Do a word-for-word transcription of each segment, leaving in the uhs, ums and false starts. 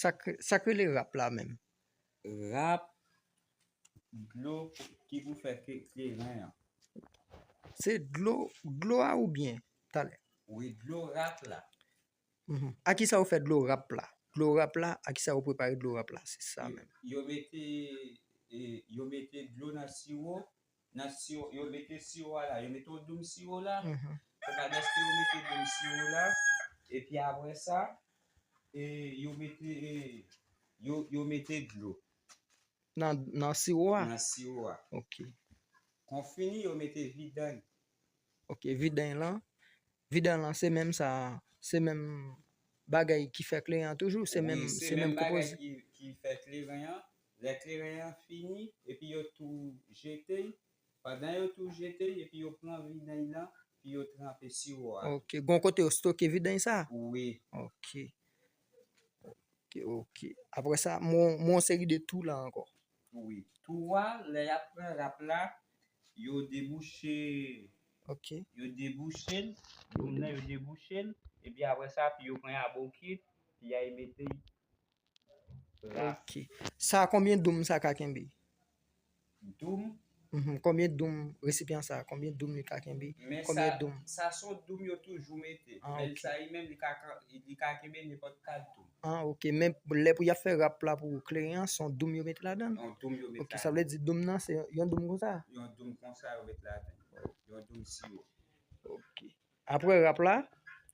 Sa k, sa k rele rap la menm? Rap, dlo ki pou fè kle-, kleren an. Se dlo, dlo a oubyen? Talè. Wi, dlo rap la. Mhm. A ki sa yo fè dlo rap la? Dlo rap la, a ki sa yo prepare dlo rap la? Se sa menm. Yo mete, e, yo mete dlo nan siwo, nan siwo, yo mete siwo a la, yo mete yon doum siwo la. Mhm. Sètadi yo mete doum siwo la, epi apre sa, e, yo mete, e, yo, yo mete dlo. Nan, nan siwo a? Nan siwo a. Ok. Kon fini, yo mete vidanj. Ok, vidanj lan. Vidanj lan, se menm sa, se menm bagay ki fè kleren an toujou, se menm, se menm bagay ki, ki fè kleren an. Lè kleren an fini, epi yo tou jete l. Pandan yo tou jete l, epi yo pran vidanj lan, epi yo tranpe siwo a. Ok, gon kote yo stoke vidanj sa? Wi. Ok. Ok, ok. Apre sa, mwen, mwen yon seri de tou la ankò. Wi. Tou a, lè y ap pran rap la, yo debouche. Ok. Yo debouche l, doum nan, yo debouche l, epi apre sa, epi yo pran abokit, epi y al mete l la. Ok. Sa, konbyen doum sa ka kenbe? Doum. Mhm. Konbyen doum resipyan sa? Konbyen doum li ka kenbe? Konbyen doum? Men sa, sa se yon doum yo toujou mete. Ah, men sa li menm, li ka, li ka kenbe nenpòt kat doum. Ah, ok. Men lè pou y ap fè rap la pou kleren an, se yon doum yo mete ladan l? Yon doum yo mete ladan l. Ok, sa vle di doum nan, se yon doum konsa? Yon doum konsa yo mete ladan l. Yon doum siwo. Ok. Apre rap la,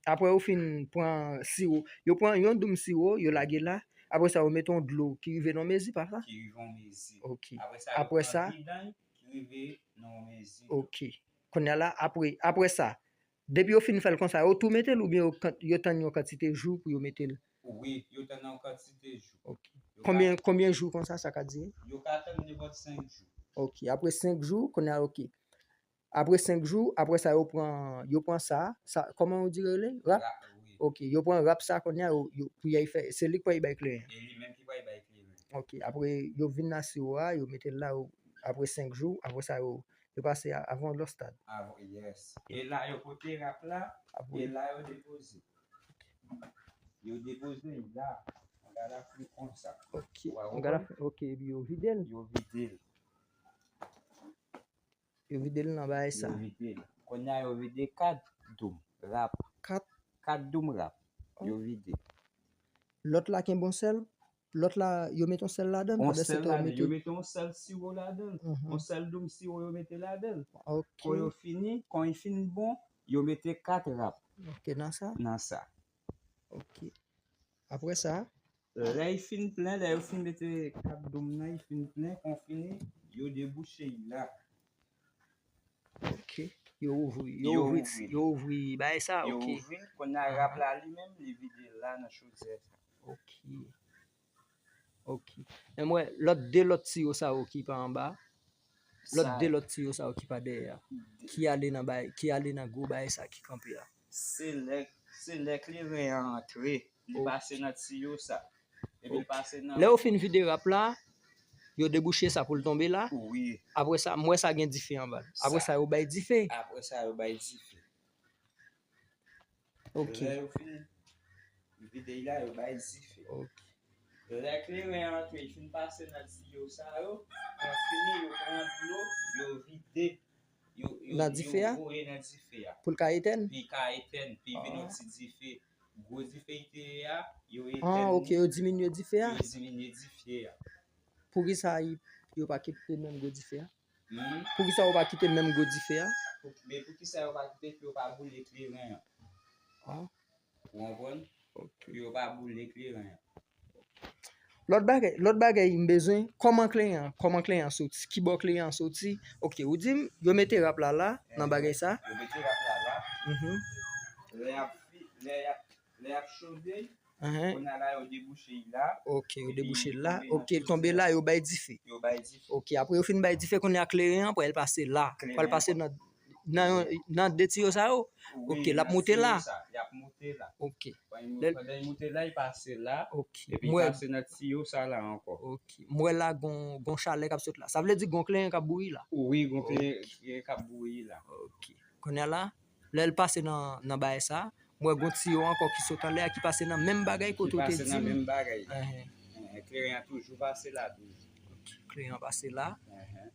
apre yo fin pran siwo, yo pran yon doum siwo, yo lage la. Apre sa, yo mete yon dlo ki rive nan yon mezi, pa sa? Ki rive yon mezi. Ok. Apre sa, yo pran vidanj ki rive nan yon mezi tou. Ok. Kounye a la, apre, apre sa, depi yo fin fè l konsa, yo tou mete l oubyen yo kan-, yo tann yon kantite jou pou yo mete l? Wi, yo tann yon kantite jou. Ok. Yo ka... Konbyen, konbyen jou konsa sa ka dire? Yo ka tann nenpòt senk jou. Ok, apre senk jou, kounye a, ok. Apre senk jou, apre sa, yo pran, yo pran sa, sa, kòman yo di rele? Rap? Rap, wi. Ok, yo pran rap sa kounye a, yo, yo, pou y al fè, se li k pral bay kleren. E li menm ki pral bay kleren. Ok, apre, yo vin nan siwo a, yo mete l la, yo, apre senk jou, apre sa, yo, yo pase a, avan lòt stad. Avan, yes. E la, yo pote rap la, e la, yo depoze. Yo depoze l la, yon gala fri konsa. Ok, yon gala fri, ok, epi yo vide l. Yo vide l. Yo vide l nan bagay sa. Yo vide l. Kounye a, yo vide kat doum rap. Kat? Kat doum rap. Oh. Yo vide. Lòt la kenbe yon sèl, lòt la, yo mete yon sèl ladan l, pandan se tan yo mete... Yo mete yon sèl siwo ladan l. Mhm. Yon sèl doum siwo yo mete ladan l. Ok. Kon yo fini, kon li fin bon, yo mete kat rap. Ok, nan sa? Nan sa. Ok. Apre sa? Lè li fin plen, lè yo fin mete kat doum nan, li fin plen, kon fini, yo debouche l la. Ok. Yo ouvri, yo ouvri, yo ouvri bagay sa, ok. Yo ouvri l, kounye a rap la li menm, li vide l la nan chodyè sa. Ok. Ok. Men m wè lòt, de lòt tiyo sa yo ki pa anba. Lòt de lòt tiyo sa yo ki pa dèyè a. Ki ale nan bay, ki ale nan gwo bagay sa ki kanpe a. Se lè, se lè kleren an antre, li pase nan tiyo sa. Epi l pase nan... Lè yo fin vide rap la, yo debouche sa pou l tonbe la. Wi. Apre sa, m wè sa gen dife anba l. Apre sa, yo bay dife. Apre sa, yo bay dife. Ok. Lè yo fin vide l la, yo bay dife. Ok. Lè kleren an antre, fin pase nan tiyo sa yo, lè fini, yo pran dlo, yo vide, yo, yo, yo voye nan dife a. Pou l ka etèn? Pou l ka etèn, pi vin yon ti dife. Gwo dife li te ye a, yo etèn li. Ah, ok, yo diminye dife a? Yo diminye dife a. Poukisa yo pa kite menm gwo dife a? Hmm? Poukisa yo pa kite menm gwo dife a? Pou, men poukisa yo pa kite pou yo pa boule kleren an? Ah. Ou konprann? Ok. Pou yo pa boule kleren an. Lòt bagay, lòt bagay m bezwen, kòman kleren an, kòman kleren an soti, kibò kleren an soti. Ok, ou di m, yo mete rap la la, nan bagay sa. Yo mete rap la la. Mhm. Lè y ap fi-, lè y ap, lè y ap chode, kounye a la, yo debouche l la. Ok, yo debouche l la. Ok, l tonbe la, yo bay dife. Yo bay dife. Ok, apre yo fin bay dife, kounye a kleren an pral pase la. Pral pase nan, nan, nan de tiyo sa yo. Ok, l ap moute la. Wi, nan tiyo sa, y ap moute la. Ok. Pandan y moute la, y pase la. Ok. Epi y pase nan tiyo sa la ankò. Ok. M wè la gon, gon chalè k ap sot la. Sa vle di gon kleren k ap bouyi la. Wi, gon kleren k ap bouyi la. Ok. Kounye a la, lè l pase nan, nan bagay sa, M wè gon tiyo ankò ki sot anlè a, ki pase nan menm bagay kote w te di m. Ki pase nan menm bagay. Enhen. Enhen, kleren an toujou pase la, toujou. Ok, kleren an pase la. Enhen.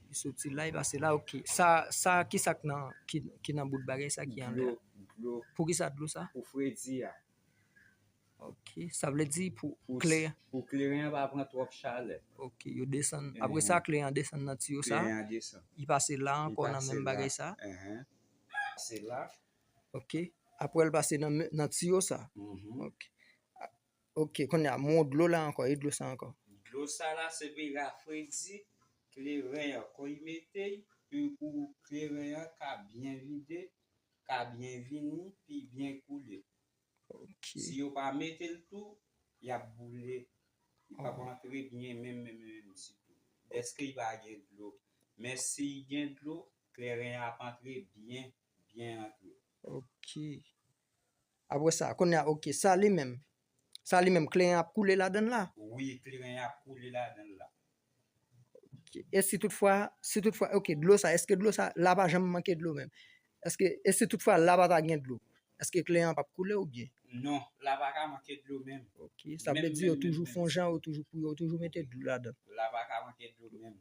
Li soti la, li pase la, ok. Sa, sa, ki sa k nan, ki, ki nan bout bagay sa ki anlè a? Dlo, dlo. Pou ki sa dlo sa? Pou fredi a. Ok, sa vle di pou kleren. Pou kleren an pa pran twòp chalè. Ok, yo desann. Apre sa, kleren an desann nan tiyo sa. Kleren an desann. Li pase la ankò nan menm bagay sa. Enhen. Pase la. Ok. Apre l pase nan, men- nan tiyo sa. Mhm. Ok. A- Ok, kounye a, m wè dlo la ankò, e dlo sa ankò? Dlo sa la se pou rafredi kleren an. Kon li mete, pou, pou kleren an ka byen vide, ka byen vini, pi byen koule. Ok. Si yo pa mete l tou, y ap boule. Li p ap antre byen menm, menm, menm ditou. Dèske li pa gen dlo. Men si l gen dlo, kleren an ap antre byen, byen antre. Ok. Apre sa, kounye a, ok, sa li menm. Sa li menm, kleren ap koule ladan l la? Wi, kleren ap koule ladan l la. Ok. E si toutfwa, si toutfwa, ok, dlo sa, èske dlo sa, la pa janm manke dlo menm? Èske, e si toutfwa la pa ta gen dlo, èske kleren an p ap koule oubyen? Non, la pa ka manke dlo menm. Ok, sa vle di yo toujou fè yon jan, yo toujou pou yo toujou mete dlo ladan. La pa ka manke dlo menm.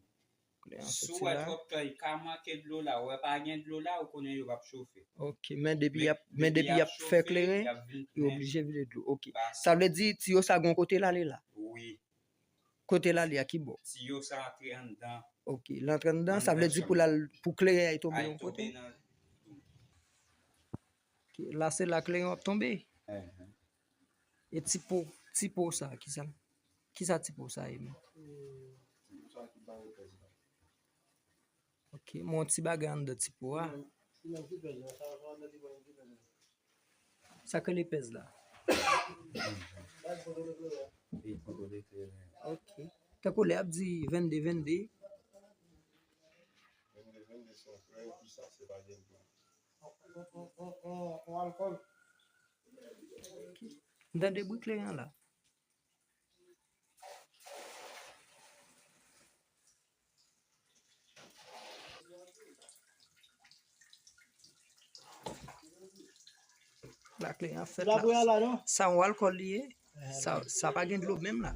Kleren an soti la. Si w wè twòp tan, li ka manke dlo la, ou wè pa gen dlo la, ou konnen yo p ap chofe. Ok, men depi y ap, men depi y ap fè kleren, yo oblije vide dlo. Ok. Sa vle di tiyo sa gon kote l ale la? Wi. Kote l ale a ki bò? Tiyo sa antre anndan. Ok, l antre anndan, sa vle di pou l al, pou kleren an tonbe yon kote? Ok, la se la kleren an ap tonbe. Enhen. E ti po, ti po sa, ki sa, ki sa ti po sa ye menm? Ok, m wè yon ti bagay anndan ti po a. Sa k rele pèz la? Ok. Tankou lè y ap di vennde, vennde. Vennde, vennde se yon frè, epi sa se pa gen dlo. Ok. M tande bri kleren an la. La kleren an fèt la. Sa yon alkòl li ye. Sa, sa pa gen dlo menm la.